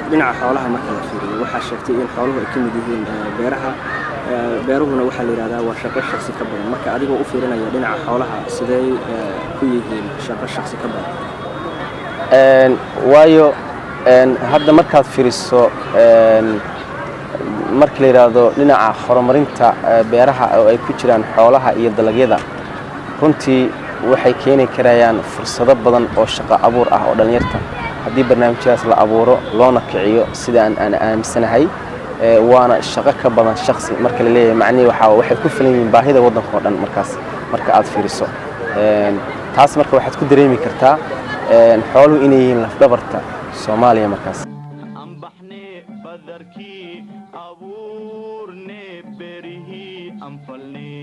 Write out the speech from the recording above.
Dhinaca xoolaha marka la fiiriyo, waxaa sheegtay in xooluhu ay ka mid yihiin beeraha. Beeruhuna waxaa la yidhahdaa waa shaqo shaksi ka badan. Marka adigoo u fiirinaya dhinaca xoolaha, sidee ku yihiin shaqo shaksi ka badan? Waayo, hadda markaad fiiriso, marka la yidhaahdo dhinaca horumarinta beeraha oo ay ku jiraan xoolaha iyo dalagyada, runtii waxay keeni karayaan fursado badan oo shaqo abuur ah oo dhallinyarta haddii barnaamijyadaas la abuuro loona kiciyo, sida aan aaminsanahay. Waana shaqo ka badan shaksi marka la leeyahay. Macnihii waxaa waxay ku filan yihiin baahida waddanka oo dhan. Markaas marka aad fiiriso taas, marka waxaad ku dareemi kartaa xooluhu inay yihiin lafdhabarta Soomaaliya markaas. Ambaxne badarkii, abuurne berihii, anfalne.